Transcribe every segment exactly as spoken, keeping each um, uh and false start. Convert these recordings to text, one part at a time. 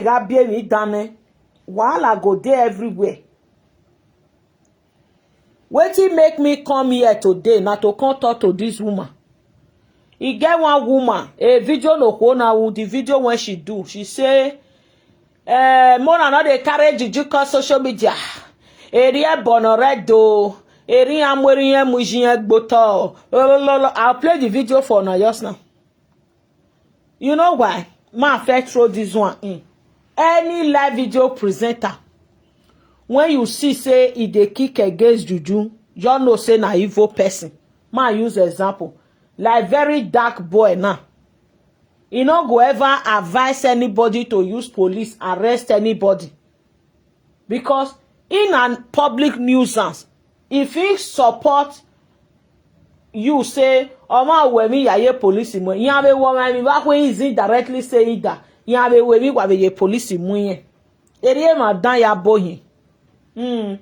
Gabiemi Dane, wahala go dey everywhere. Wetin make me come here today na to come talk to this woman. E get one woman, a video no kwo na wu, the video when she do, she say, eh, Mona no dey carry juju come social media. Eri ebo no red o. Eri amweri yen muji yen gboto. Lo, lo, lo, lo. I'll play the video for now, just now. You know why? Ma first throw this one in. Any live video presenter, when you see say e dey kick against juju, you know say na evil person. Ma use example. Like very dark boy now. E no go ever advise anybody to use police arrest anybody. Because in a public nuisance, if he support you say, "Oma wemi ya ye police mo," yan be wo mi ba ko easy directly say ida. Yan be wemi wa be ye police mo yen. Eri e ma dan ya bohin. Hmm.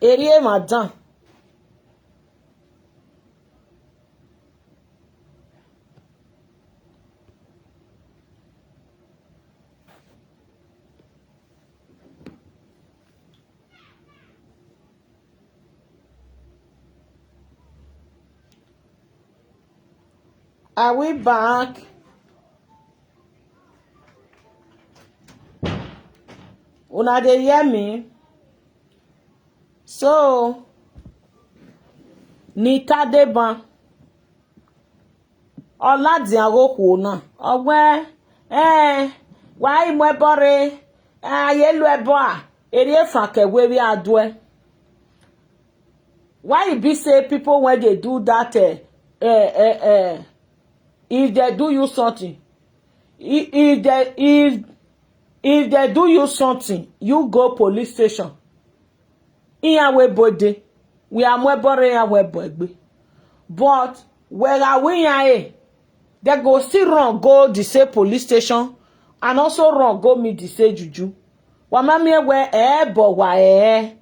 Eri e ma dan. Are we back? Una dey hear me? So, Nita Deban, Oladiago Kwona, Owe, eh, why Mwebore, eh, Yelu Eboa, Eri Frank Ewewe Adwe. Why e be say people when they do that, eh, eh, eh, eh, if they do you something, i- if they, if, if they do you something, you go police station. Iya we bode, we are more boring, iya we boy. But where are we, eh? They go still run go the same police station and also run go meet the same juju. Wa ma mi we eh bo wa eh.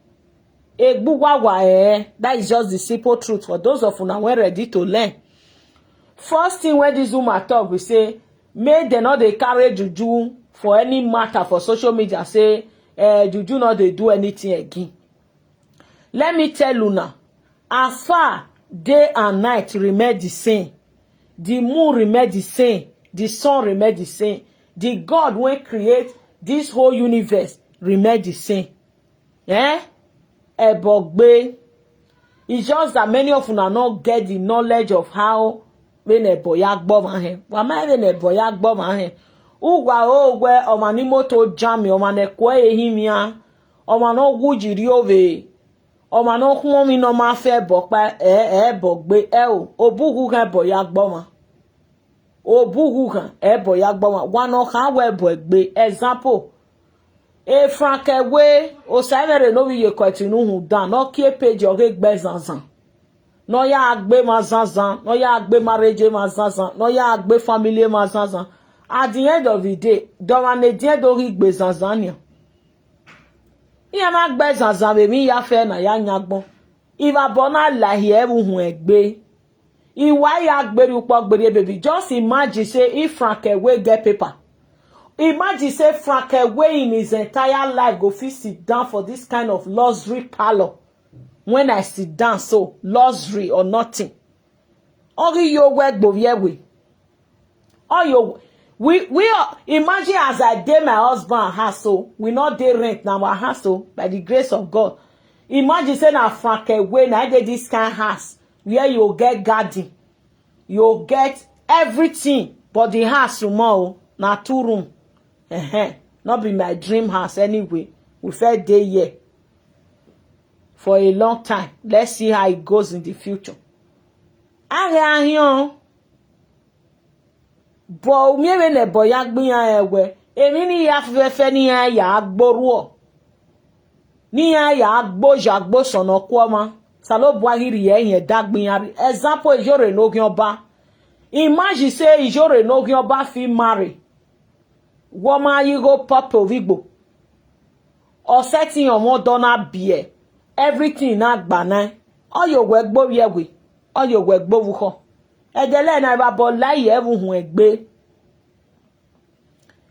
Egbu wa wa eh. That is just the simple truth for those of una when ready to learn. First thing when this woman talk, we say, make dem no dey carry juju for any matter for social media. Say, eh, juju no dey do anything again. Let me tell una, as far day and night remain the same, the moon remain the same, the sun remain the same, the God wey create this whole universe remain the same. Eh? Ebogbe. It's just that many of una no get the knowledge of how when a boy ya gboma he. Wa ma when a boy ya gboma he. Ugwa o gwe, oma ni moto jam, oma ne kwe ehimia. Oma no guji riove. Oma no kumo mi no ma fe bo pa, eh, eh, bo gbe, eh, o. Obugu kan bo ya gboma. Obugu kan, eh, bo ya gboma. Wa no kan we bo gbe. Example. E Frank Ewe, o sa mere no wi ye continue hu dan. No kie page o ge gbe zanzan. No ya gbe ma zanzan. No ya gbe marriage ma zanzan. No ya gbe family ma zanzan. At the end of the day, do wa ne die do ri gbe zanzan ni. Iya ma gbe zanzan be mi ya fe na ya nyagbon. Iva bona la hie wu hu egbe. Iwa ya gberi upo gberi, baby. Just imagine say if Frank Ewe get paper. Imagine say Frank Ewe in his entire life go fit sit down for this kind of luxury parlor. When I sit down, so luxury or nothing. Ori yo we gbo ye we. Oh yo, we we are, imagine as I dey my husband house, so we not dey rent na our house, so by the grace of God. Imagine say na Frank Ewe na dey this kind house where you get garden, you get everything, but the house small, na two room. Uh-huh. Not be my dream house anyway. We felt day here for a long time. Let's see how it goes in the future. Are ahion. Bo mi ebe ne bo ya gbiyan ewe. Emi ni ya fefe ni ya ya gboruo. Ni ya ya gbo ja gbo sono kwoma. Salo bwa hiri ye yen da gbiyan ri. Example, Ijore no gin oba. Imagine say Ijore no gin oba fi marry. Wo ma yi go pop ovigbo. O setting on mo dona bie. Everything na gba na. Oyo we gbo ye we. Oyo we gbo wuko. Edele na iva bo lai evu hun egbe.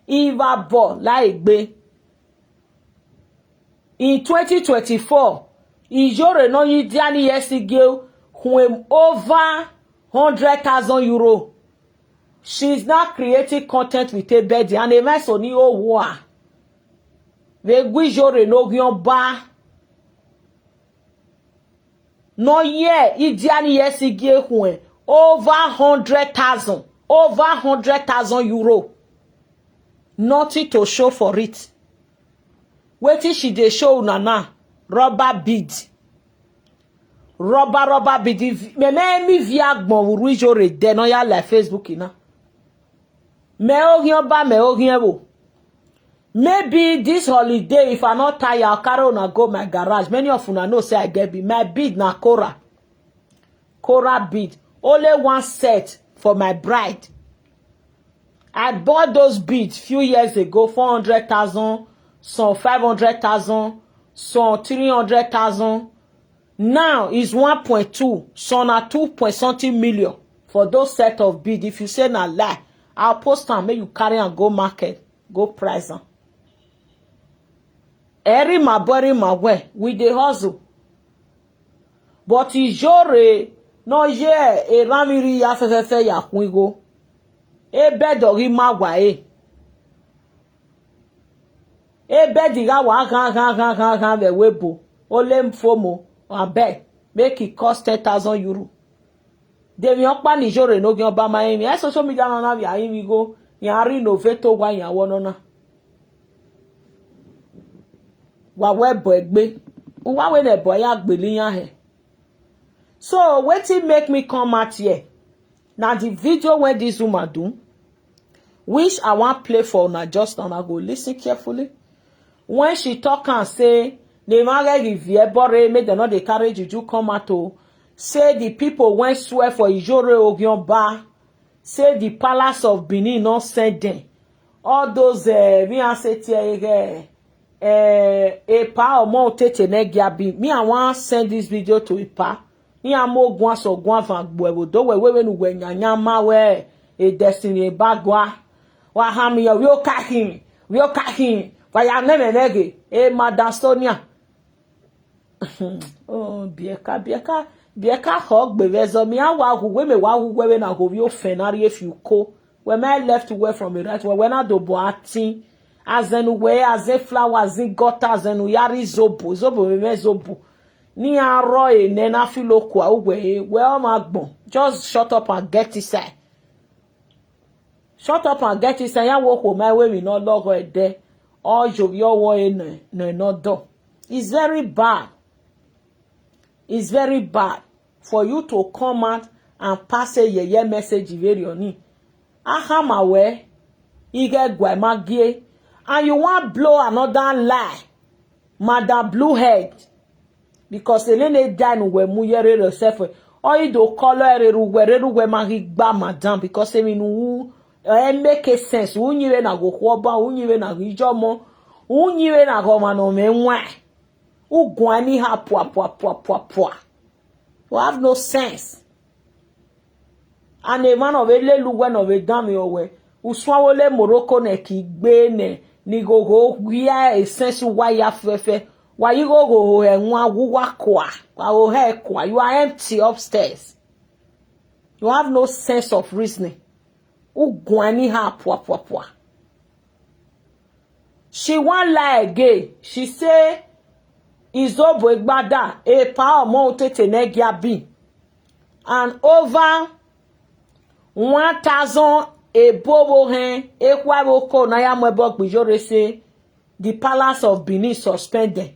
Iva bo lai egbe. In twenty twenty-four, Ijore no yi diani yesige hun over hundred thousand euro. She's now creating content with a bed and a mess on the whole war. They Ijore no gion ba. No ye idiani yesige hun over hundred thousand, over hundred thousand euro. Nothing to show for it. Wetin she dey show una now? Rubber bead. Rubber, rubber bead. If- Me me mi vi agbon uru Ijore de no ya like Facebook na. Me o hion ba, me o hion wo. Maybe this holiday, if I not tire, I'll carry una go my garage. Many of una know say I get bead. My bead na Cora. Cora bead. Only one set for my bride. I bought those beads few years ago, four hundred thousand, some five hundred thousand, some three hundred thousand. Now is one point two, some na two point something million for those set of beads. If you say na lie, I'll post am, make you carry am go market, go price am. Every my body, my way, we dey hustle. But Ijore no ye eramiri ya fefefe ya kwigo. E bed ori ma wa e. E bed ga wa gan gan gan gan gan ve webo. Ole mfomo. Abeg, make it cost ten thousand euro. Demi okpa ni Ijore no gi oba ma emi. E social media no na vi a emi go. Ya renovate wa ya wo no na. Wa we bo egbe. Wa we ne bo ya gbeli ya he. So wetin make me come out here? Na the video wey this woman do, which I wan play for una just now. I go listen carefully. When she talk and say, the man get the vie bore, make dem no dey carry juju come out o. Say the people wey swear for Ijore Ogionba, say the palace of Benin no send them. All those, uh, we are say, uh, uh, Epa Omo Otete Negiabi. Me, I wan send this video to Epa. Ni amo gwan so gwan van gbo ewo do we we we nu we nya nya ma we e destiny e bagwa. Wa ha mi yo, we o ka him, we o ka him. Wa ya me me nege e Madam Sonia. Oh, bieka bieka bieka ho gbe ve zo mi a wa hu we me wa hu we we na ho vi o fe na ri if you ko. When I left well from the right, when I do boating, as in way, as in flowers, in gutter, as in yari zobo, zobo, me zobo. Ni aro e ne na filo kwa uwe, we o ma gbon. Just shut up and get inside. Shut up and get inside. Ya wo ko my way, we no logo e de. O jo yo wo e no, no, no do. It's very bad. It's very bad for you to come out and pass a yeye message very on. Aha ma we, ige gwa ma gie, and you wan blow another lie, Madam Blue Head, because ele ne die nu we mu yere yourself. O i do kolo ere ru we, re ru we ma gi gba madam, because emi nu e make a sense. U nyi we na go kwoba, u nyi we na gi jomo, u nyi we na go ma no me nwa. U gwa ni ha pwa pwa pwa pwa pwa. You have no sense. And a man of a lelu when of a damn your way. Uswa wole Morocco ne ki gbe ne ni go go where a sense why ya fefe. Why you go go he nwa wu wa kwa. Wa o he kwa. You are empty upstairs. You have no sense of reasoning. U gwa ni ha pwa pwa pwa. She wan lie again. She say Izobo Igbada, Epa Omo Otete Negiabi, and over one thousand ebobo hen, ekwa ebo ko na ya mo ebo gbijore say the palace of Benin suspend them.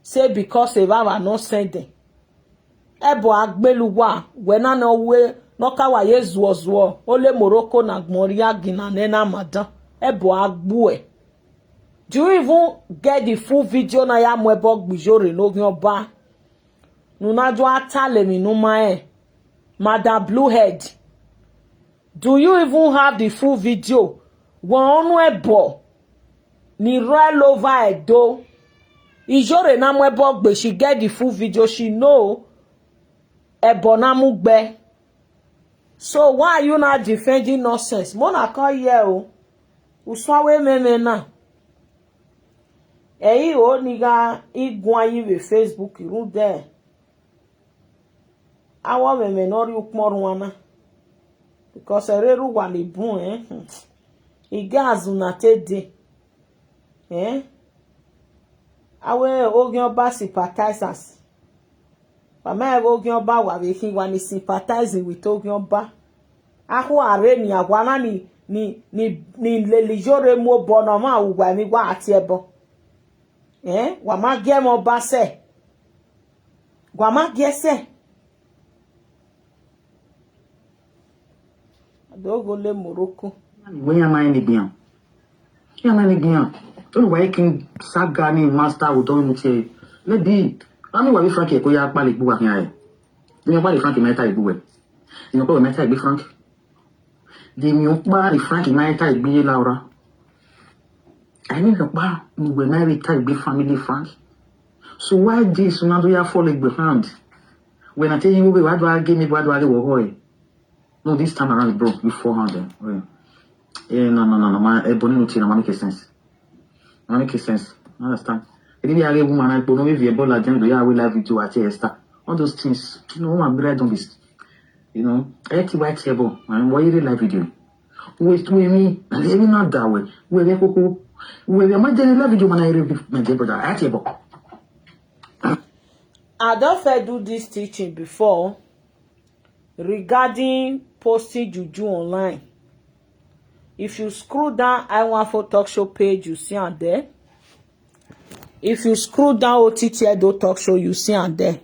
Say because Evava no send them. Ebo agbeluwa, we na no we, no ka wa ye zuo zuo, ole Morocco na gmoria gina ne na madan. Ebo agbue. Do you even get the full video na ya mo ebo gbijore no gionba? Nuna jo atale mi numa e. Madam Blue Head. Do you even have the full video? Wan onu ebo ni roll over Edo. Ijore na mo ebo gbe, she get the full video, she know ebo na mu gbe. So why are you not defending nonsense? Mona come here o. Uswawe meme na. Eyi o niga igwa yi we Facebook iru de. Awo meme no ri ukmorwana. Because ereru wa ni bun eh. Hmm. Iga azuna te de. Eh? Awe ogion ba sympathizers. Wama ego ogion ba wa we hin wa ni sympathizing with ogion ba. Ahu are ni agwana ni ni ni ni leli jore mo bono ma ugwa mi wa ati ebo. Eh? Wama ge mo ba se. Wama ge se. Adogo le Morocco. When am I in the bion? Am I in the bion? Don't why can Sagani master who don't say. Let be. I mean, what if Frankie Koya Pali Bua here? You know, what if Frankie Meta Bua? You know, what Meta be Frank? The new body Frankie Meta be Laura. I mean, the bar, we were married type be family Frank. So why this? Now do you fall behind? When I tell you, what do I give me? What do I give? No, this time around, bro, you four hundred. Yeah, no, no, no, no, my eh, Bonnie no make sense. No make sense. I understand. If you are a woman, I don't know if you're Bola Jendo, you are live video at Esther. All those things, you know, my brother don't be, you know, eighty white table, and why you live video? Wait, wait, me, and even not that way. Wait, wait, wait, wait, my daily live video, man, I read my dear brother, at table. I don't fair do this teaching before. Regarding posting juju online, if you scroll down I want for talk show page, you see am there. If you scroll down O T T Edo talk show, you see am there.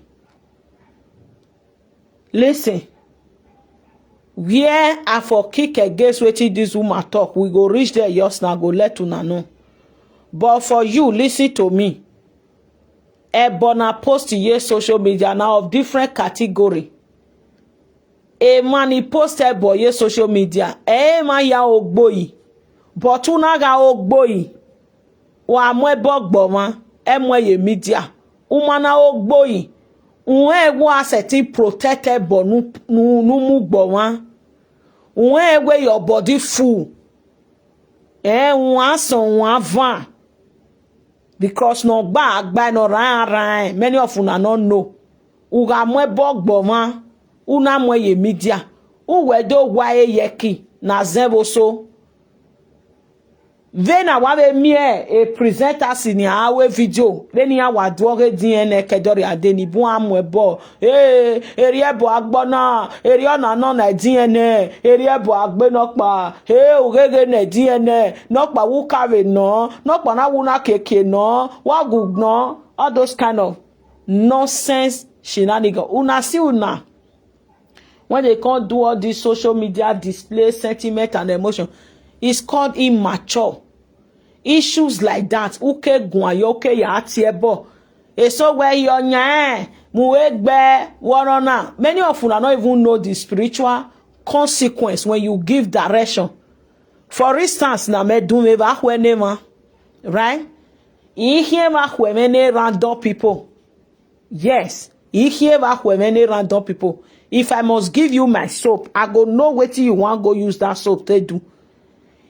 Listen, where I for kick against wetin this woman talk, we go reach there, yours na go let una know. But for you, listen to me. Ebona post ye social media na of different category. A man he posted boy ye social media. E ma ya ogboyi. But una ga ogboyi. Wa mwe bogbo ma. E mwe ye media. Uma na ogboyi. Unwe egwo asset in protected bo nu nu nu mu gbo ma. Unwe egwe your body full. Eh, unwa son unwa van. Because no gba agba no ran ran. Many of una no know. Uga mwe bogbo ma. Una mwe ye media. Uwe do wa e yeki na zenbo so. Vena wa ve mie e presenter senior awe video. Veni ya wa duoge D N A kedori adeni bu amwe bo. Eh, eri ebo agbona, eri ona no na D N A, eri ebo agbe no pa. Eh, ugege na D N A, no pa wu kave no, no pa na wu na keke no, wa gu no. All those kind of nonsense shenanigans. Una see una. When they can't do all this social media display sentiment and emotion, it's called immature. Issues like that, uke gwayo, uke ya atiebo. Eso we yo nya, muegbe, warona. Many of una not even know the spiritual consequence when you give direction. For instance, na me do me back when nema, right? Ihe back when many random people. Yes, ihe back when many random people. If I must give you my soap, I go know wetin you wan go use that soap take do.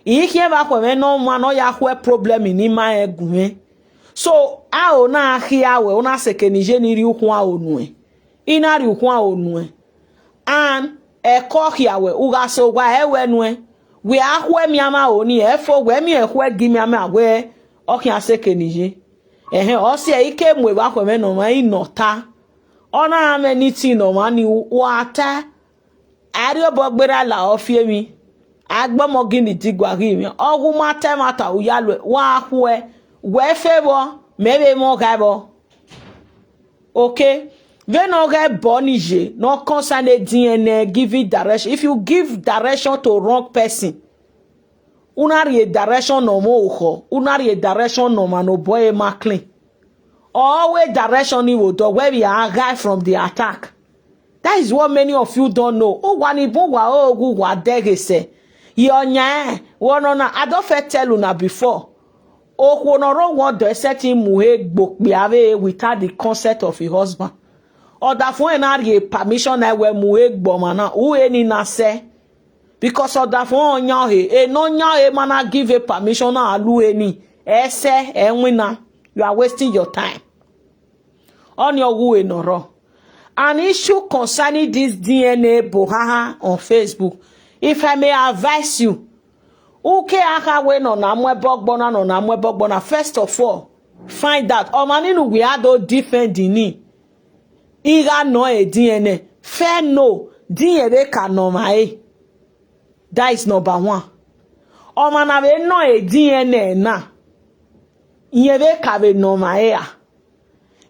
Ihe back when no man no ya hwe problem in my egume. So a o na ahia we o na seke ni je ni ri ukwa onue. Ina ri ukwa onue. And e ko hia we uga so gwa e we nue. We a hwe mi ama oni e fo we mi e hwe gi mi ama we o ki aseke ni je. Ehe, o si e ike mu e ba hwe me no ma i no ta. Ona ame ni ti no ma ni u ata. Ari obo gbera la o fie mi. Agbomo gini digwa gi mi. Ogu ma te mata u ya lue. Wa hwe. We fe bo. Me be mo ga bo. Okay. Ve no ga bo ni je. No concern the D N A giving direction. If you give direction to wrong person, una ri direction no mo uho. Una ri direction no ma no boy ma clean. Always direction ni wo do where we are guy from the attack. That is what many of you don't know. O wa ni bo wa o gu wa degese. Ye onya e, wo no na, I don't fit tell una before. O wo no ro wo do set him mu he gbo pe ave without the consent of his husband. Ọdafọn ẹ na rhie permission na wẹ mu egbe ọmwa na, u eni na sẹ. Because ọdafọn ọ yan ọhe, e nọ yan ọhe ma na give a permission na a lu eni. Ẹ sẹ, ẹ winna. You are wasting your time. Ọni ọ ghwu ẹ nọ rrọọ. An issue concerning this D N A bohaha on Facebook. If I may advise you, uke a kha wẹ nọ na mu ẹbọ gbọ na, nọ na mu ẹbọ gbọ na, first of all, find out. Ọmwa ni nu we are do defending ni. I gha nọ e D N A. First know, D N A vbe ka nọ ọmwa ẹre. That is number one. Ọmwa na vbe nọ e D N A na, irẹn vbe ka vbe nọ ọmwa ẹre a.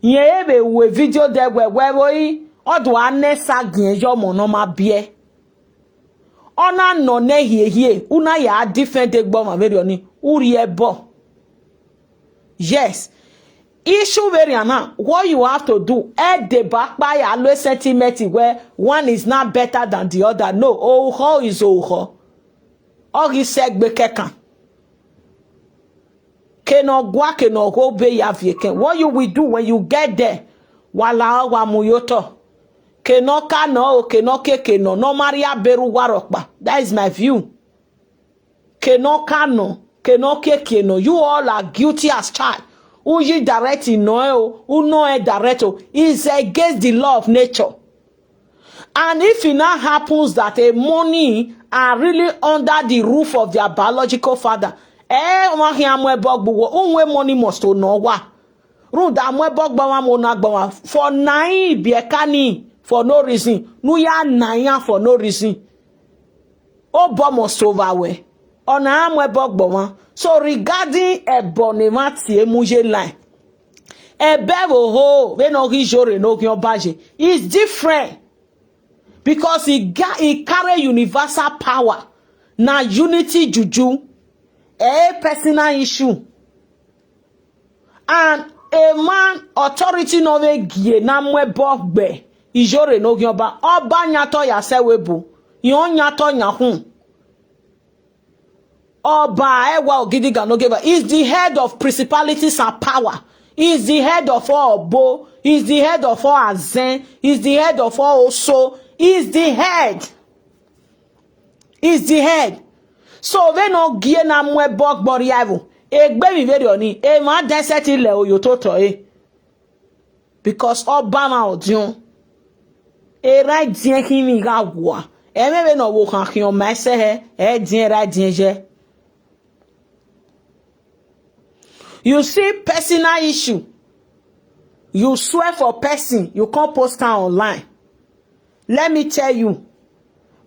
Irẹn vbe ru video dẹ wẹ, wẹ vbe ori, ọ do a nẹ sa giẹn yọ ọmọ ne ọ ma biẹ. Ọ na nọ nẹ hiehie, u na ya defend egbe ọmwa vberriọ ni, u rhie ẹbọ. Yes. Issue vberrian na, what you have to do, ẹ deba kpa ya lo sentiment where one is not better than the other. No, orukhọ is orukhọ. Ọ ghi sẹ egbe kẹkan. Ke ne ọ gua, ke ne ọ gho be ya viẹ kẹn. What you will do when you get there? Wa la ọ wa mu ye otọ. Ke ne ọ ka nọ o, ke ne ọ keke nọ, ne ọ ma rhie abe rre uwa rhọkpa. That is my view. Ke ne ọ ka nọ, ke ne ọ keke nọ, you all are guilty as charged. U yi direct nọ ẹ o, u nọ ẹ direct o, is against the law of nature. And if it now happens that a money are really under the roof of their biological father, ẹ, ọmwa khian mu ẹbọ gbe uwẹ, uwẹ money must to nọ wa. Rhunmwuda mu ẹbọ gbe ọmwa, mu na gbe ọmwa, for na ibiẹka ni, for no reason. Ne u ya na iran for no reason. Obọ must to vba wẹ. Ọna ra mu ẹbọ gbe ọmwa. So regarding ẹbọ ne emwa tie mu ye line, ẹbẹ vbe oho vbene ọ ghi yore ne oghian ọba ye, is different. Because he, ga- he carry universal power. Na unity juju. A personal issue. And a man authority ne ọ vbe gie na mu ẹbọ gbe iyore ne oghian ọba. Ọba yan otọ ya sẹ ẹvbo ebo. Iran yan otọ yan khun. Ọba ẹwa ogidigan ne ọ gie ba is the head of principalities and power. Is the head of all obo. Is the head of all azen. Is the head of all oso. Is the head. Is the head. So vbene ọ gie na mu ẹbọ gbe ọ rhie ẹvbo, egbe emwi vberriọ ni, emwa dẹsẹt lẹ ro ye ototọ ẹre. Because ọba mwa ọdiọn. Erha ẹdiẹn khin vbe I gha wua. Ẹmwẹ vbene ọ vbe okhan khian ma sẹ hẹ, ẹdiẹn erha ẹdiẹn yẹ. You see personal issue. You swear for person, you can't post am online. Let me tell you.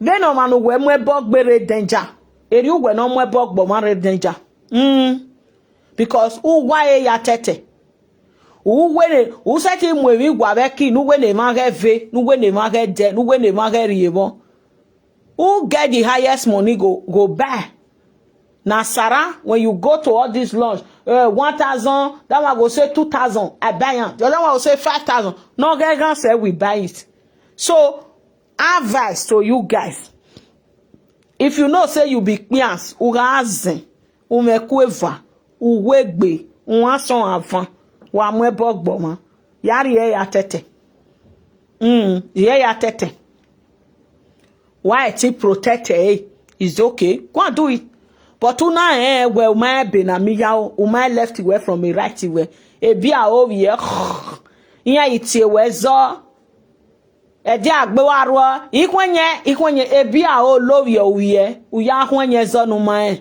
Vbene ọmwa ne uwẹ mu ẹbọ gbe rre danger, erriọ uwẹ ne ọ mu ẹbọ gbe ọmwa rre danger. Mm. Because uwa ẹre ya tẹtẹ. Uwene, u sẹtin mu emwi gua vbe ẹki, ne uwene emwa ghẹ ve, ne uwene emwa ghẹ dẹ, ne uwene emwa ghẹ rhie vbọ. Who get the highest money go, go buy? Na Sarah, when you go to all this launch, uh, one thousand, that one go say two thousand, I buy am. The other one go say five thousand. No get gan say we buy it. So, advice to you guys. If you know say you be kpians, u gha zen, u mwẹ ẹkueva, u wegbe, u wan sọn avan, wa mu ẹbọ gbe ọmwa, ya rhie ya tẹtẹ. Mm, rhie ya tẹtẹ. Wa e ti protect ẹ, is okay. Go and do it. But u na rẹn wẹ u ma rẹn ebe ne a miẹn ya o, u ma rẹn left wẹ from a right wẹ. Ebi aro vbiẹ, iran i tie wẹ zọ. Ẹdia gbe wa ruọ, ikhuẹnyẹ, ikhuẹnyẹ, ebi aro lo vbiẹ uvbiẹ, u ya khuẹnyẹ zọ ne u ma rẹn.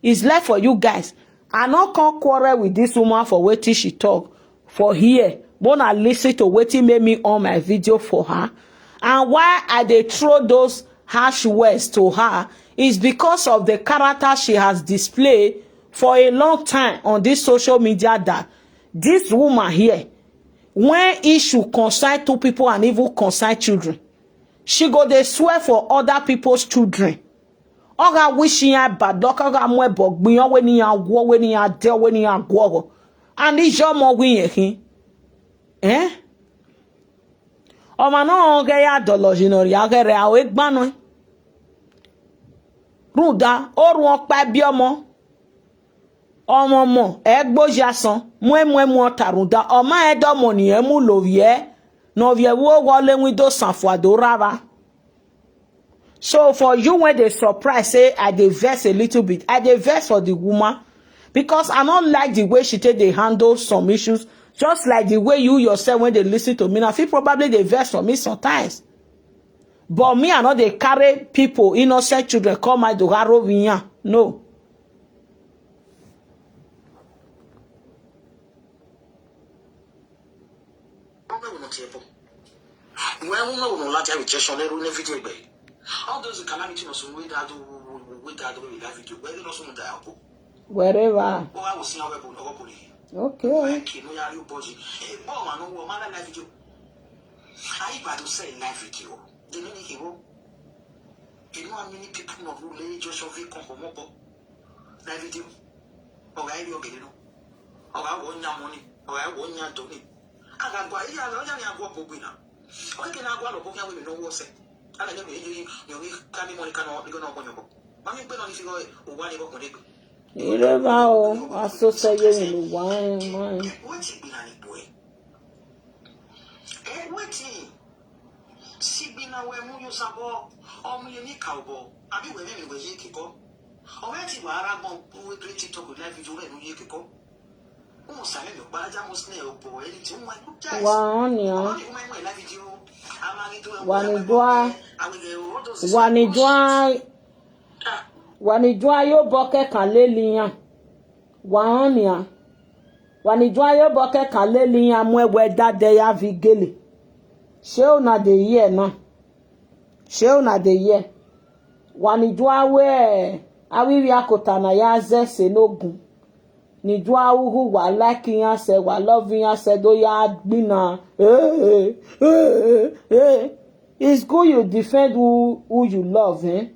It's left for you guys. I no come quarrel with this woman for wetin she talk for here. But na listen to wetin make me on my video for her. And why I dey throw those harsh words to her is because of the character she has displayed for a long time on this social media, that this woman here, when issue concern two people and even concern children, she go dey swear for other people's children. Ọ gha wish iran bad luck, ọ gha mu ẹbọ gbe iran, wẹ ne iran guọ, wẹ ne iran dẹ, wẹ ne iran guọghọ. And iyọ ọmọ wẹ irẹn khin. Eh? Ọmwa ne ọ ghẹ ya dọlọ yi ne ọ rhia ghẹ rre aro egban nuẹn. Rhunmwuda, orhuọn ọkpa biẹ ọmọ. Ọmọ ọmọ, ẹ gboji asọn, muẹn muẹn mu ọta rhunmwuda, ọ ma rẹn dọmọ ne irẹn mu lovbiẹ. No vie wo wo le window san fwa do rara. So for you, when they surprise, say I dey vex a little bit, I dey vex for the woman, because I don't like the way she take dey handle some issues. Just like the way you yourself, when they listen to me now, feel probably they vex for me sometimes. But me, I know they carry people, innocent children, come out to harrow me. No. Wherever. Okay. Live video. Ọ̀rọ̀ ayé ọ̀gẹ̀dẹ̀ lọ. Ọ̀rọ̀ àwọ̀ ń yan mọ́ ni. Ọ̀rọ̀ àwọ̀ ń yan dọ̀ ni. Àgàgbà ayé ara ọjà ni àgọ́ ọ̀pọ̀ gbìnà. Ọ̀kẹ́kẹ́ ni àgọ́ àlọ́bọ̀ kí àwọn ènìyàn wọ́ ọ̀sẹ̀. Alẹ́ yẹn mi yé yín yọ̀rí kábí mọ́ ní kánú ọ̀dígọ́ náà pọ̀nyọ̀bọ̀. Má mi gbé náà ní fi rọ òwò àlẹ́ ọkùnrin gbé. Ìrẹ́bà o, asosọ yẹn ni wà á ń wá ń. Wọ́n ti gbìnà ní ìbò ẹ̀. Ẹ wọ́n ti. Sigbina we mu yo sabo. Ọmọ yẹn ní kàwbọ̀. Àbí wẹ̀rẹ̀ mi wẹ̀ yé kíkọ́. Ọ̀rẹ́ ti wà ara gbọ́n wé pé TikTok live video rẹ̀ ló yé kíkọ́. Wọ́n sàlẹ̀ mi pa ajá mo sinẹ̀ ọ̀pọ̀ ẹni tí wọ́n máa ń jẹ́. Wà á ní á. Wà ní dúá. Wà ní dúá. Wà ní dúá yóò bọ́ kẹ́kàn lé liyan. Wà á ní á. Wà ní dúá yóò bọ́ kẹ́kàn lé liyan mú ẹwẹ́ dáadẹ́ yá fi gélé. Ṣé ò náà dé yí ẹ̀ náà? Ṣé ò náà dé yí ẹ̀? Wà ní dúá wẹ́ ẹ̀. Awíwí akọ̀tà náà yá zẹ́ ṣe lógun. Nijua uhu wa like yan se wa love yan se do ya gbina. Eh, eh, eh, eh. It's good you defend who, who you love, eh?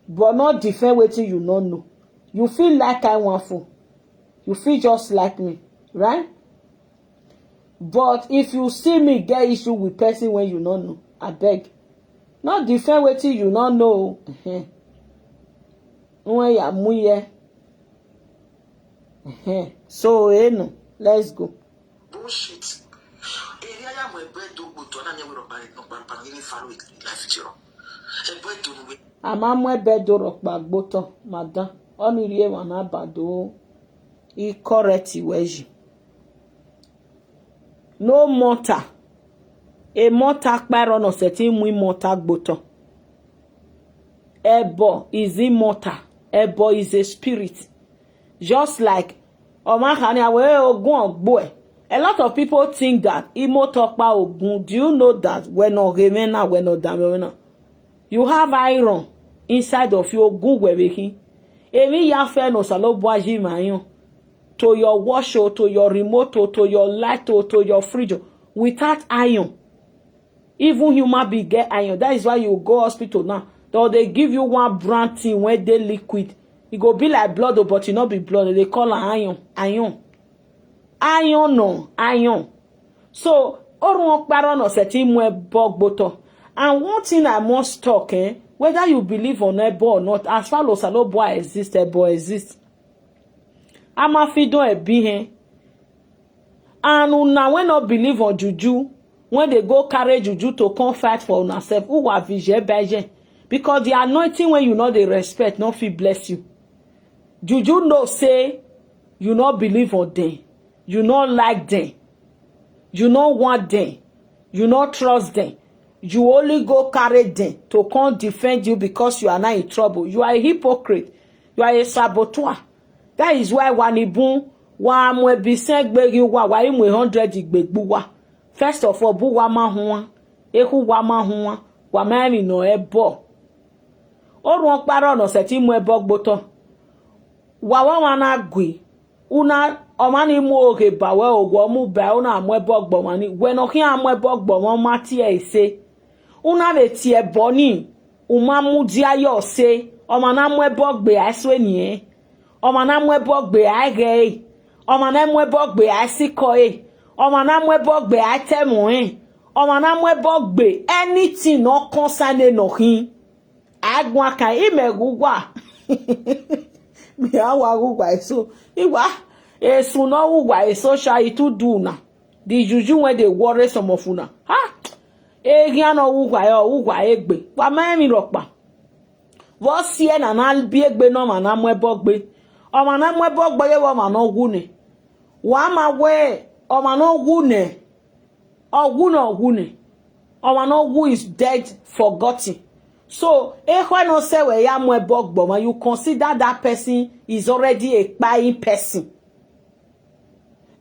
But not defend wetin you no know. You feel like I want for. You feel just like me, right? But if you see me get issue with person when you no know, I beg. Not defend wetin you no know. When ya muye. So, eh, no. Let's go. Bullshit. Eri aya mo ebe do gboto na nyewe robare no pampa ni faro life jiro. Ebe do we. Ama mo ebe do rokpa gboto, madam. Oni ri e wana bado. I correct weji. No mortar. A mortar kparo no setting mu mortar gboto. Ebo is immortal. Ebo is a spirit. Just like Omahani Awe Ogun Ogboe. A lot of people think that Imo Tokpa Ogun. Do you know that when no Gemena, when no Damena, you have iron inside of you, Ogun Webehi. Emi ya fe no salo boaji mayon. To your wash, oh, to your remote, oh, to your light, oh, to your fridge, oh, without iron. Even human being get iron. That is why you go hospital now. They, they give you one brown thing when they liquid. It go be like blood, oh, but it not be blood. They call it iron. Iron. Iron, no. Iron. So, Orun Okparo no seti mu ebo gboto. And one thing I must talk, eh, whether you believe on ebo or not, as far as Alobo exist, ebo exist. Amafidon ebi hen. And una wey no believe on juju, when they go carry juju to come fight for una sef, who wa vision by yen? Because the anointing when you know they respect, no fit bless you. Juju know say you no believe on them, you no like them, you no want them, you no trust them. You only go carry them to come defend you because you are not in trouble. You are a hypocrite. You are a saboteur. That is why Wanibun, wa mwe biseng gbegi wa, wa imwe hundred igbegbu wa. First of all, bu wa ma huwa, ehu wa ma huwa, wa ma emi no ebo. Orun Okparo no seti mu ebo gboto. Wa wa wa na gwi. Una omani mu oge ba we ogwo mu ba una mu ebo gbo mani. We no ki a mu ebo gbo mo ma ti e se. Una ve ti ebo ni. Uma mu dia yo se. Oma na mu ebo gbe a swe ni e. Oma na mu ebo gbe a ge e. Oma na mu ebo gbe a siko e. Oma na mu ebo gbe a temo e. Oma na mu ebo gbe anything no concern e no hin. Agwa ka ime gugwa. Mi awa gugwa eso. Iwa. Esu no gugwa eso sha itu duna. The juju wey dey worry some of una. Ha! Egia no ugwa yo, ugwa egbe. Wa ma mi rokpa. Wo sie na na bi egbe no ma na mu ebo gbe. O ma na mu ebo gbe ye wo ma no wu ne. Wa ma we, o ma no wu ne. O wu no wu ne. O ma no wu is dead, forgotten. So, e kwa no se we ya mu ebo gbo ma, you consider that person is already a kpain person.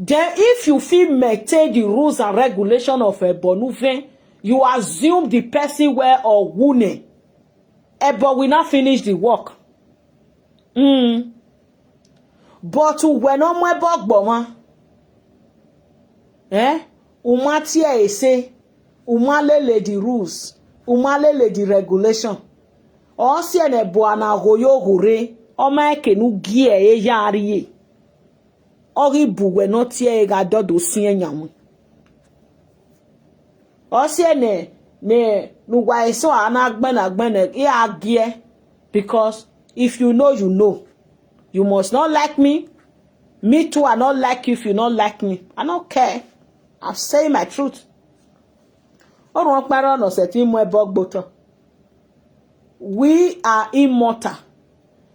Then if you fit maintain the rules and regulation of Ebo Nuven, you assume the person where or who ne. Ebo will not finish the work. Mm. But when no more Ebo Gboma, eh? Uma tie ese, uma lele the rules, uma lele the regulation. Or si ene bo ana goyo gore, o ma eke nu gie e yari e. Ori bu we no tie e ga dodo si enyanwe. O si ene ne nu wa eso ana gbena gbena e agie, because if you know, you know. You must not like me. Me too, I not like you if you not like me. I don't care. I'm saying my truth. Orun paro no se ti mu Ebo Gboto. We are immortal.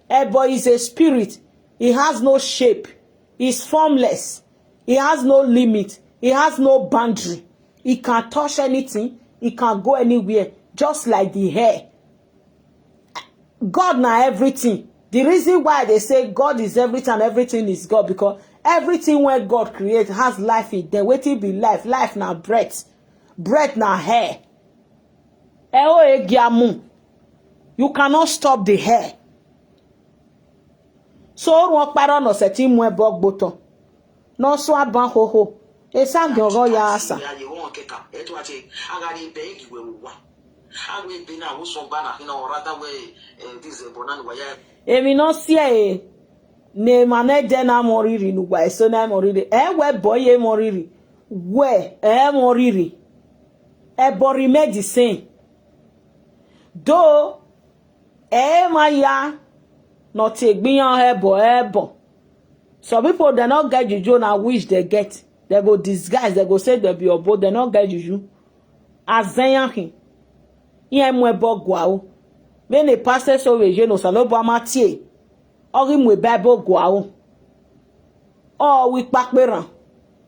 Ebo is a spirit. He has no shape. He's formless. He has no limit. He has no boundary. He can touch anything. He can go anywhere, just like the hair. God na everything. The reason why they say God is everything and everything is God, because everything when God create has life in them. Wetin be life? Life na breath. Breath na hair. E o e gi amu. You cannot stop the hair. So orun paro no se ti mu Ebo Gboto. No so aban hoho. E sa gi ogo ya asa. Aye won keka. E to ati agari be igi we wa. Awe be na wo so gba na hina orada we, eh, this, eh, bonan wa ya. Emi no si e. Ne mane de na moriri nu wa eso na moriri. E we boy e moriri. We e moriri. E bo remain the same. Though e ma ya no te gbiyan Ebo Ebo. Some people they not get juju na wish they get. They go disguise, they go say they be obo, they not get juju. Azeyan hin. Iye mu Ebo gwa o. When the pastor so we je no salo bo amatie. Ori mu Bible gwa o. O wi paperan.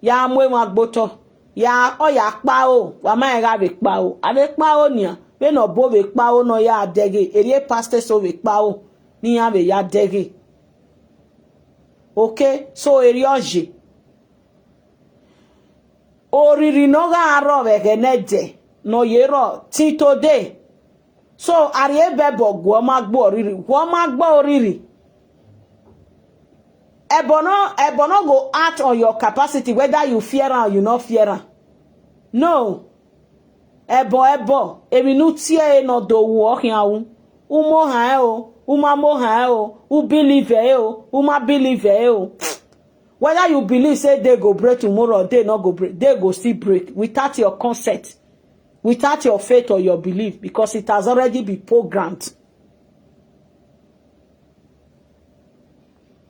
Ya mu e ma Gboto. Ya o ya pa o. Wa ma e ga be pa o. A be pa o ni a. Be no bo be pa o no ya dege. Eri e pastor so be pa o. Ni ya be ya dege. Okay, so eri oje. Oriri no ga aro we ge ne je. No ye ro. Till today. So, ari ebe bo gwo ma gbo oriri. Gwo ma gbo oriri. Ebo no, Ebo no go act on your capacity, whether you fear am or you no fear am. No. Ebo, Ebo, emi nu tie e no do wo hin awu. U mo ha e o, u ma mo ha e o, u believe e o, u ma believe e o. Whether you believe say they go break tomorrow or they not go break, they go still break without your consent, without your faith or your belief, because it has already been programmed.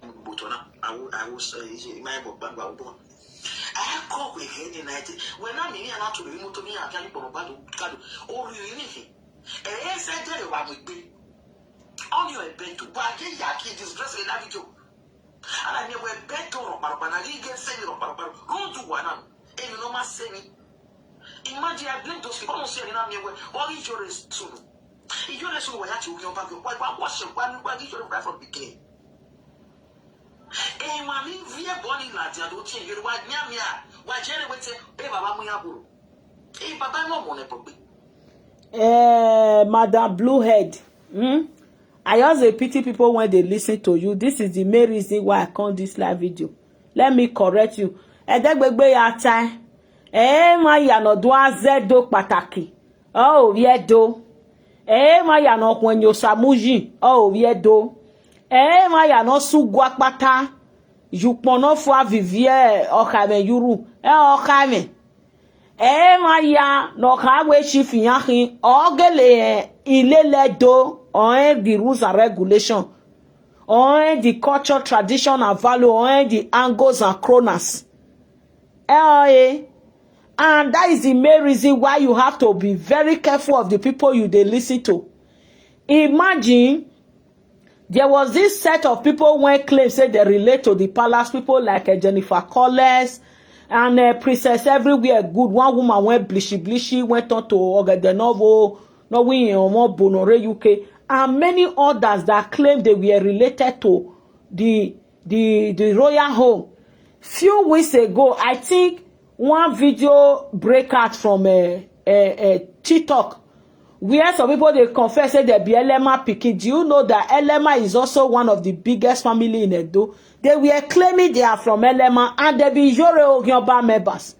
But when I, I will, I will say, my book, but, but, but, I call with any night. When I mean, I to be motor me, I can't put a bad card. Or you anything. And yes, I tell you what we be. On your bed to buy a yaki disgrace in that video. And I never bet to rock, but I get send rock, but don't do one. And you know, my semi. Imagine I blame those people. I don't see any name where all insurance soon. Insurance soon, why you your back? Why, why, what's your, why, why insurance right from the beginning? Eh, mami, vie boni la dia do tie, you wa nyamia, wa jere wete, eh, baba mu ya buru. Eh, baba mo mo ne pogbe. Eh, Madam Blue Head. Hmm? I just dey pity people when they listen to you. This is the main reason why I come this live video. Let me correct you. Edegbegbe ya tai. Eh, ma ya no do azedo pataki. Oh, viedo. Eh, ma ya no kwenyo samuji. Oh, viedo. Eh, ma ya no sugwa pata. Yukpono fwa vivie okave yuru. Eh, okave. Eh, ma ya no ka we chief yahin. Ogele, eh, ilele do. Oh, eh, the rules and regulation. Oh, eh, the culture, tradition and value. Oh, eh, the angles and chronas. Eh, oh, eh. And that is the main reason why you have to be very careful of the people you dey listen to. Imagine there was this set of people wey claim say they relate to the palace people, like uh, Jennifer Collins and uh, Princess Everywhere Good. One woman went blishy blishy, went on to Ogede Novo, no we Bonore U K, and many others that claim they were related to the the the royal home. Few weeks ago, I think one video break out from a, a, a TikTok where some people they confess say they be Elema pikin. Do you know that Elema is also one of the biggest family in Edo? They were claiming they are from Elema and they be Yore Ogioba members.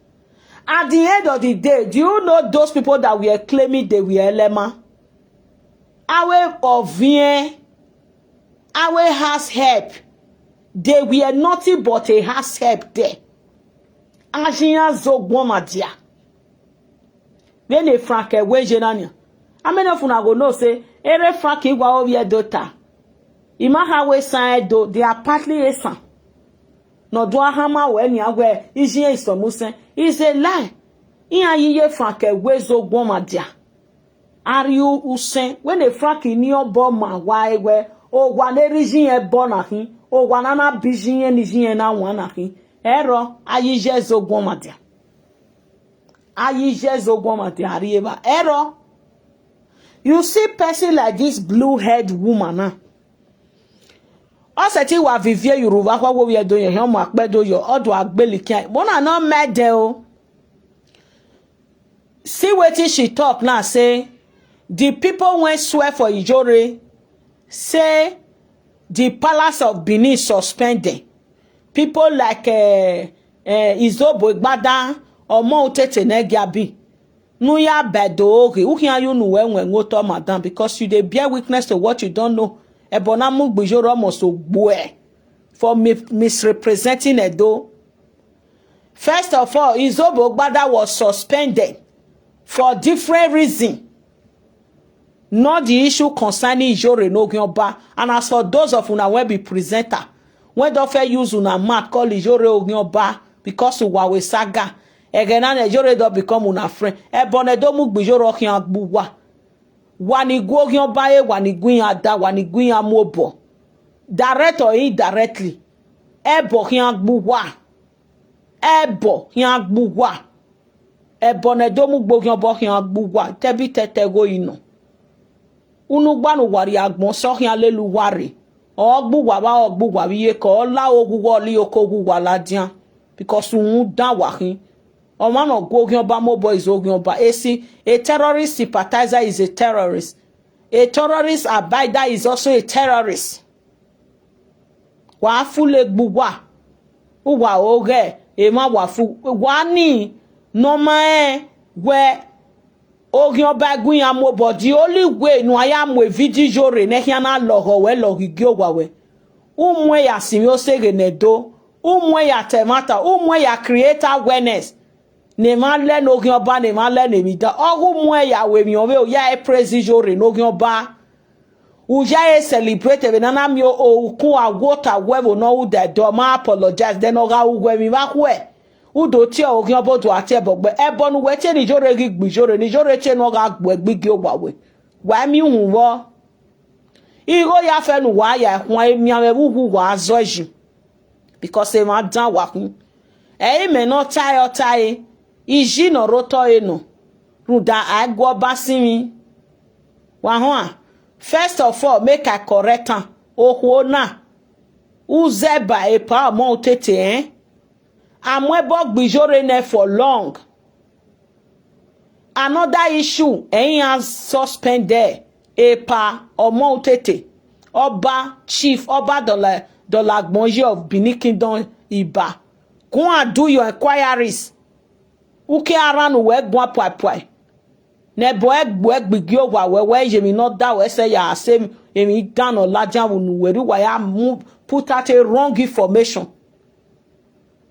At the end of the day, do you know those people that were claiming they were Elema? Awe Ovien, Awe has help. They were nothing but a house help there. Ajiya Zogwoma dia. When a Frank Ewejenania. How many of una go know say Ere Frank Igwa Ovie Dota? Imaha we san Edo, they are partly a san. No do ahama we ni agwe ijie isomusen. Is a lie. Iya yiye Frank Ewe Zogwoma dia. Ari usen when a Frank ni obo ma wa ewe o wa ne rijin e bo na hin o wa na na bijin e ni jin e na wa na hin. Ero ayije Zogwoma dia. Ayije Zogwoma dia ari eba. Ero. You see person like this blue head woman now. Oseti wa vivie Yoruba kwa wo ye do ye homo akpe do yo odo agbeli kia. Bona no mede o. See wetin she talk now say the people wey swear for Ijore say the palace of Benin suspend them. People like uh, uh, Izobo Igbada, Omo Utete Negiabi. Nu ya bedo oge. Uhian you nu we nwe ngoto madam because you dey bear witness to what you don't know. Ebona Mugbijoro almost ogbue for mi- misrepresenting Edo. First of all, Izobo Gbada was suspended for different reason. Not the issue concerning Ijore Nogioba. And as for those of una wey be presenter, wey don first use una mouth call Ijore Ogioba because Uwawe saga. Egena na Ijore don become una friend. Ebone don move Ijore Okian Gbuwa. Wani Ogioba e, wani Gwiyan da, wani Gwiyan mobo. Direct or indirectly. Ebo Okian Gbuwa. Ebo Okian Gbuwa. Ebone don move Ogioba Okian Gbuwa. Tebi tete go ino. Unu gbanu wari agbon so Okian lelu wari. Ogbuwa wa ogbuwa wiye ko la oguwa li oko oguwa ladian. Because un dan wahin. Oman Ogioba mobo is Ogioba. A, see, a terrorist sympathizer is a terrorist. A terrorist abider is also a terrorist. Wa fu le gbuwa. Uwa oge, e ma wa fu. Wa ni, no ma e, we, Ogioba Gwiyan mobo. The only way no I am we video Ijore ne hiana logo we logi giowa we. Umwe ya simi osege ne do. Umwe ya temata. Umwe ya create awareness. Ne ma le no Ogioba, ne ma le ne mi da. Ogu mwe ya we mi owe o ya e praise Ijore no Ogioba. Uja e celebrate be nana mi o ukun agwota wevo no ude do ma apologize then oga ugwe mi va kwe. Udo tie Ogioba do atie bogbe. Ebonu we tie ni Ijore gi Gbu Ijore ni Ijore tie no ga gbu egbi gi owa we. Wa mi hun wo. Igho ya fe nu wa ya hwan emi ame wu hu wa azo eji. Because e ma dan wa hun. E ime no tai o tai. Iji no roto e no. Ruda a gwo ba si mi. Wa hon. First of all, make I correct am. Oho na. Uzeba e pa mo tete, eh? Amwebo Gbu Ijore ne for long. Another issue, ẹ̀yin á suspend ẹ̀, Epa Ọmọ Otete, Ọba Chief, Ọba Dọ̀là Dọ̀làgbọ̀nyí of Benin Kingdom Ìbà. Go and do your inquiries. Uke aranu wee gbua pwai pwai. Nebo egbu egbigi owa wewe yemi no da we se ya se emi dano lajan unu weri wa ya mu put out a wrong information.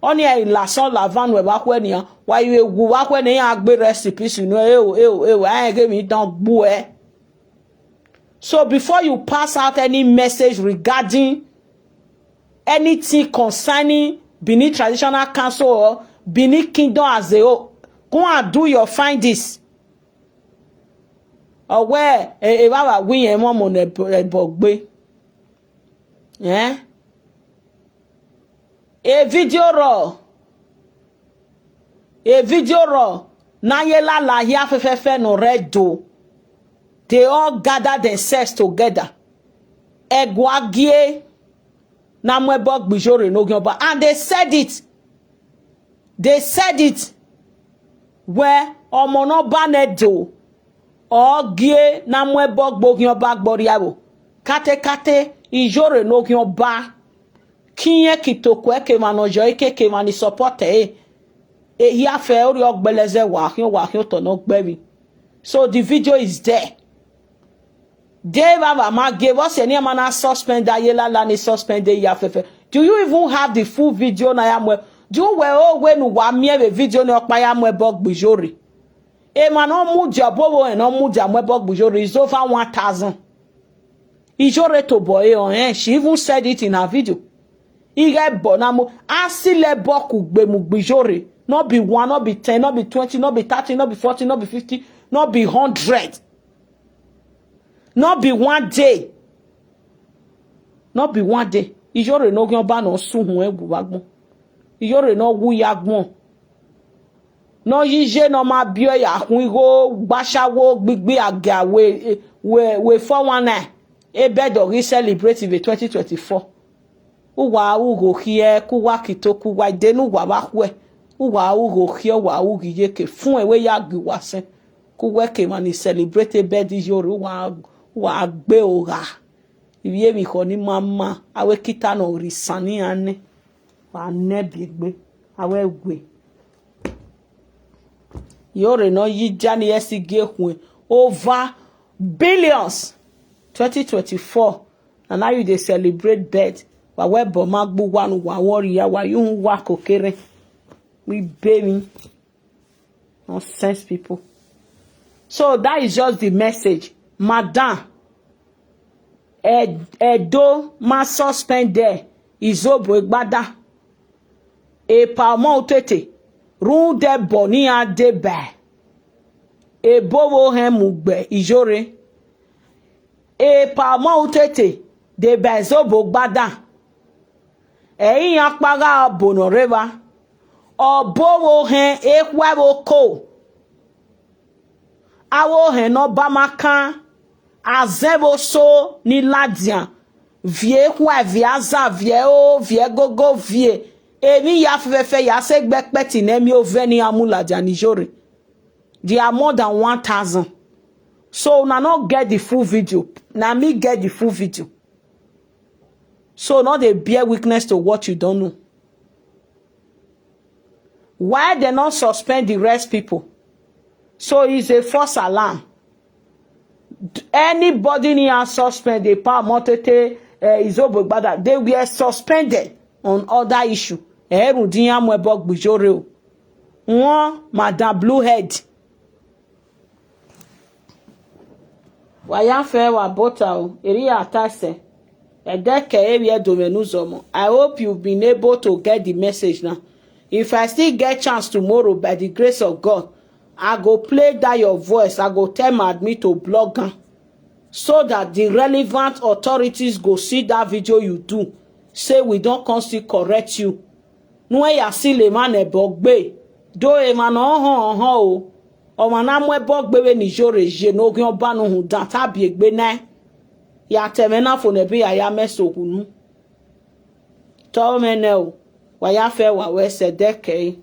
Oni e la so la van we wa kwe ni wa ye wu wa kwe ni ya gbe rest in peace no e o e o e o a ge mi dan gbu e. So before you pass out any message regarding anything concerning Benin Traditional Council or Benin Kingdom as a whole, Go and do your findings. Or where a baba win a mom on a bogbe. Eh? A video raw. A video raw. Na ye la la here fefefe no red do. They all gather themselves together. Egwagie na mwebo gbijore no gyoba. And they said it. They said it. Where omo no ba ne do. Ogie na mwebo gbogyoba gboriawo. Kate kate ijore no gyoba. Kiye kitokwe ke mano jo ike ke mani support e. E hia fe ori ogbeleze wa hion wa hion to no gbebi. So the video is there. Deva va ma give us any man suspend that yela la ni suspend the ya fefe. Do you even have the full video na ya mwe? Do you we o we nu wa mi e video ni okpa ya mwe bog bijori. E man no mu dia bobo e no mu dia mwe bog bijori is over one thousand. Ijore to boy on eh. She even said it in her video. Ige bo na mo asile boku gbe mu gbijore. No be one, no be ten, no be twenty, no be thirty, no be forty, no be fifty, no be hundred. No be one day. No be one day. Ijore no gyan ba no suhun e wu wa gbon. Ijore no wu ya gbon. No yije no ma bio ya hun go gbashawo gbigbi aga we we we four one nine. E bedo gi celebrate the twenty twenty-four. Uwa ugo hie kuwa kito kuwa denu wa wa hwe. Uwa ugo hie wa ugi yeke fun ewe ya gi wa sen. Kuwe ke mani celebrate bed yori uwa uwa gbe oga. Iye mi ko ni mama awe kita no risani ane. Wa ne bi gbe awe gwe. Yore no yi jani esi gi ehun over billions. Twenty twenty-four. And now you dey celebrate birth. Wa we bo ma gbu wa nu wa worry ya wa you wa kokere. We baby. Nonsense people. So that is just the message. Madam, Ed- Edo ma suspend there. Izobo Igbada. Epa ọmọ Utete. Run de boni ade ba. Ebowo hen mugbe ijore. Epa ọmọ Utete. De ba Izobo Igbada. Eyin akpaga obono reva. Obowo hen ehwe wo ko. Awo hen no ba makan. Azevo so ni ladian. Vie hwa vie aza vie o vie gogo vie. Emi ya fefe ya se gbe peti ne mi o ve ni amu ladian ni jore. There are more than one thousand. So una no get the full video. Na me get the full video. So no dey bear witness to what you don't know. Why they not suspend the rest people? So it's a false alarm. Anybody near suspend the power motete uh, is obogbada. They were suspended on other issue. Erun diyan mo ebo gbijore o. Won madam blue head. Waya fe wa bota o. Eri atase. Edeke ebi edomenu zomo. I hope you've been able to get the message now. If I still get chance tomorrow by the grace of God, I go play that your voice. I go tell my admin to blog am so that the relevant authorities go see that video you do. Say we don't come still correct you. Nue ya si le man ebo gbe. Do e man oho oho o. O man na mu ebo gbe we ni jore je no gyan ba no hun dan tabi egbe na. Ya teme na fo ne bi ya ya meso kunu. To me ne o. Wa ya fe wa we se deke.